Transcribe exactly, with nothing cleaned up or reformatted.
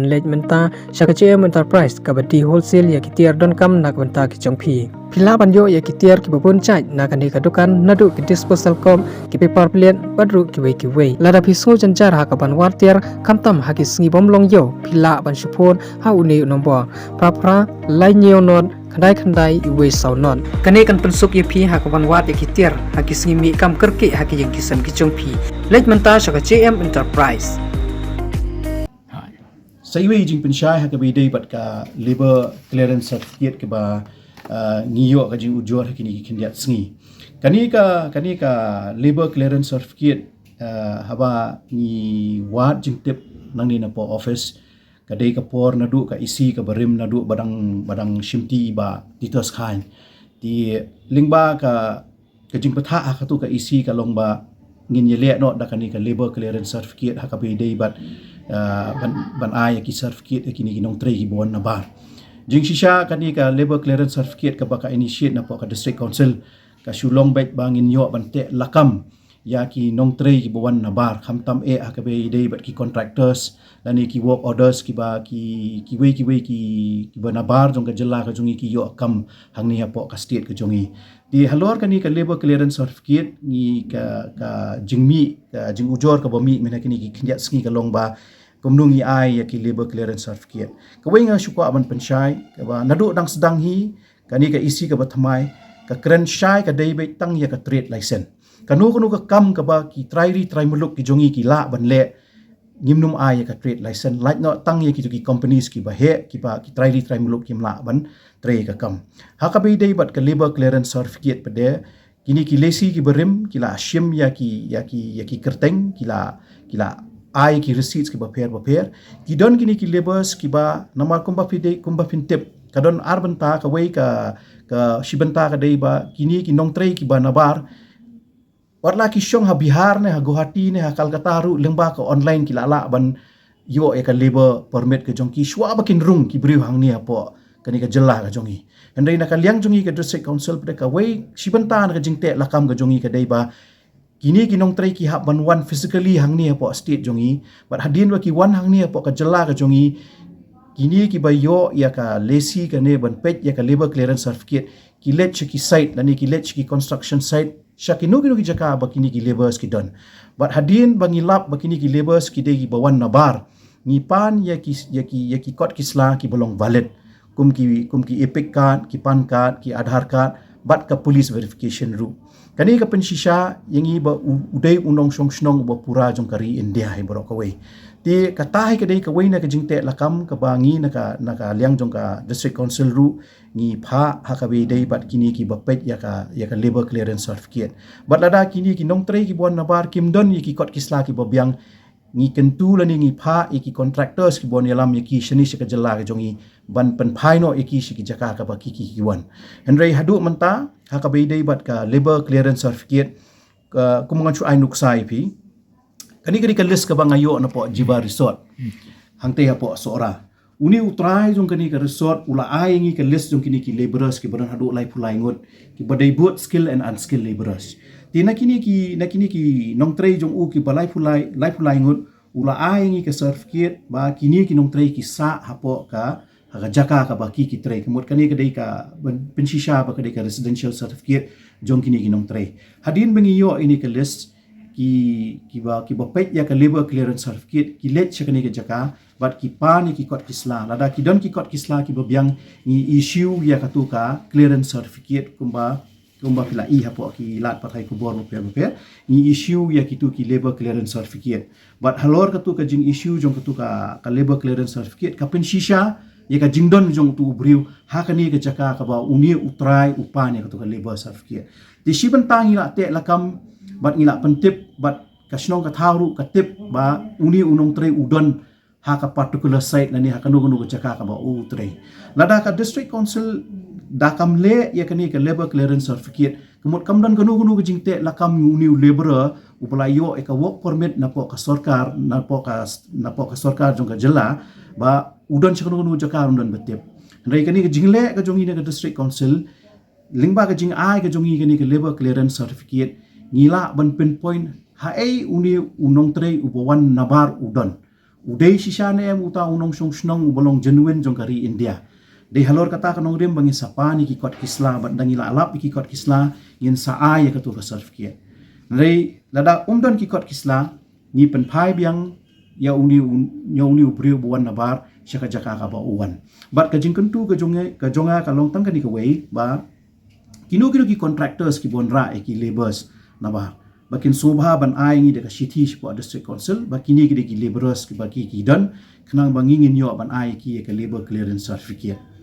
Leit mynta sha ka J M Enterprise kaba die wholesale ïa ki tiar donkam na ka bynta ki jong phi. Phi lah ban ïoh ïa ki tiar kiba bun jait na kane ka dukan, naduh ki disposal cup, ki paper plate bad ruh kiwei kiwei. Lada phi sngew jynjar ha kaban wad tiar, khamtam ha ki sngi bym long ïew, phi lah ban shu phone ha une u nombor phra phra lai hynñiew nod khyndai khyndai uwei saw nod. Kane kan pynsuk ïa phi ha kaban wad ïa ki tiar ha ki sngi mih kam kyrkieh ha ki ïing ki sem ki jong phi. Leit mynta sha ka J M Enterprise. Sa iwei jingpynshai ha kaba ïadei bad ka labour clearance certificate kaba ngi ïoh ka jingujor ha kine ki khyndiat sngi. Kane ka kane ka labour clearance certificate, haba ngi wad jingtip nangne na poh office, ka dei ka por naduh ka E C kaba rim naduh ba dang ba dang shimti i Bah Titus Chyne. Te lyngba ka ka jingpyntha ha katu ka E C ka long ba ngin ïaleh noh da kane ka labour clearance certificate ha kaba ïadei bad ban ai ïa ki certificate ïa kine ki nongtrei kiba wan nabar. Jingshisha kane ka labour clearance certificate kaba ka initiate na poh ka District Council ka shu long beit ba ngin ïoh ban teh lakam ïa ki nongtrei kiba wan nabar, khamtam eh ha kaba ïadei bad ki contractors lane ki work orders kiba ki kiwei kiwei ki kiba nabar jong ka jylla ka jong ngi ki ïoh kam hangne hapoh ka state ka jong ngi. Te halor kane ka labour clearance certificate ngi ka ka jingmih ka jingujor kaba mih mynta kine ki khyndiat sngi ka long ba kumno ngi ai ïa ki labour clearance certificate. Kawei nga shu kwah ban pynshai kaba naduh dang sdang hi kane ka E C kaba thymmai ka kren shai ka dei beit tang ïa ka trade license. Kano kano ka kam kaba ki trai ri trai muluk ki jong ngi ki lah ban leh ngim nym ai ïa ka trade license, lait noh tang ïa kitu ki companies kiba heh kiba ki trai ri trai muluk kim lah ban trei ka kam. Ha kaba ïadei bad ka labour clearance certificate pat de kine ki lessee kiba rim ki la shim ïa ki ïa ki ïa ki kyrteng, ki la ki la ai ki receipts kiba pher ba pher. Ki don kine ki labourers kiba namar kumba phi dei kumba phin tip ka don ar bynta, kawei ka ka shi bynta ka dei ba kine ki nongtrei kiba nabar wat la ki shong ha Bihar ne ha Guwahati ne ha Kolkata ruh lyngba ka online ki la lah ban ïoh ïa ka labour permit ka jong ki shuwa ba kin rung ki briew hangne hapoh kane ka jylla ka jong ngi. Hynrei na ka liang jong ngi ka District Council pat de kawei shi bynta na ka jingteh lakam ka jong ngi ka dei ba kine ki nongtrei ki hap ban wan physically hangne hapoh state jong ngi, bad hadien ba ki wan hangne hapoh ka jylla ka jong ngi, kine kiba ïoh ïa ka lessee kane ban peit ïa ka labour clearance certificate ki leit sha ki site lane ki leit sha ki construction site sha kino kino ki jaka ba kine ki labourers ki don. Bad hadien ba ngi lap ba kine ki labourers ki dei kiba wan nabar, ngi pan ïa ki ïa ki ïa ki kot ki sla kiba long valid, kum ki kum ki EPIC card, ki PAN card, ki Aadhaar card bad ka police verification ruh. Kane ka pynshisha ïa ngi ba u dei u nongshong shnong uba pura jong ka ri India hi baroh kawei. Te kata hi ka dei kawei na ka jingteh lakam kaba ngi na ka na ka liang jong ka District Council ruh ngi phah ha kaba ïadei bad kine kiba peit ïa ka ïa ka labour clearance certificate. Bad lada kine ki nongtrei kiba wan nabar kim don ïa ki kot ki sla kiba biang, ngi kyntu lane ngi phah ïa ki contractors kiba wan ïalam ïa ki shane sha ka jylla ka jong ngi ban pynphai noh ïa ki sha ki jaka kaba ki ki ki wan. Hynrei haduh mynta ha kaba ïadei bad ka labour clearance certificate, kum ngan shu ai nuksa ïa phi. Kane ka dei ka list kaba nga ïoh na poh Jiva Resort hangtei hapoh Sohra. Une u trai jong kane ka resort u la ai ïa ngi ka list jong kine ki labourers kiba don haduh laiphew lai ngut kiba dei both skilled and unskilled labourers. Te na kine ki na kine ki nongtrei jong u kiba laiphew lai laiphew lai ngut u la ai ïa ngi ka certificate ba kine ki nongtrei ki sah hapoh ka ha ka jaka kaba ki ki trei. Ka mut kane ka dei ka pynshisha ba ka dei ka residential certificate jong kine ki nongtrei. Hadien ba ngi ïoh ïa kane ka list ki kiba kiba peit ïa ka labour clearance certificate ki leit sha kane ka jaka bad ki pan ïa ki kot ki sla. Lada ki don ki kot ki sla kiba biang ngi issue ïa katu ka clearance certificate kumba kumba phi la i hapoh ki lad pathai khubor bapher bapher, ngi issue ïa kitu ki labour clearance certificate. Bad halor katu ka jing issue jong katu ka ka labour clearance certificate ka pynshisha ïa ka jingdon jong utu u briew ha kane ka jaka kaba une u trai u pan ïa katu ka labour certificate. Te shi bynta ngi la teh lakam bad ngi la pyntip bad ka shnong ka thaw ruh ka tip ba une u nongtrei u don ha ka particular site lane ha kano kano ka jaka kaba u trei. Lada ka District Council da kam leh ïa kane ka labour clearance certificate, ka mut kam don kano kano ka jingteh lakam ïa une u labourer uba la ïoh ïa ka work permit napoh ka sorkar napoh ka napoh ka sorkar jong ka jylla ba u don sha kano kano ka jaka ruh don ba tip. Hynrei kane ka jingleh ka jong ngi na ka District Council lyngba ka jingai ka jong ngi kane ka labour clearance certificate ngi lah ban pinpoint haei une u nongtrei uba wan nabar u don. u dei shisha ne em uta u nongshong shnong uba long genuine jong ka ri India. Dei halor kata ka nongrim ba ngin sa pan ïa ki kot ki sla, bad da ngi la lap ïa ki kot ki sla, ngin sa ai ïa katu ka certificate. Hynrei lada ym don ki kot ki sla, ngi pynphai biang ïa uni u, ïa uni u briew ba wan nabar sha ka jaka kaba u wan. Bad ka jingkyntu ka jong nga, ka jong nga ka long tang kane kawei ba kino kino ki contractors kiba wanrah ïa ki labourers nabar, ba kin sngewbha ban ai ngi da ka shithi shapoh District Council ba kine ki dei ki labourers kiba ki, ki don, khnang ba ngi ngin ïoh ban ai ïa ki ïa ka labour clearance certificate.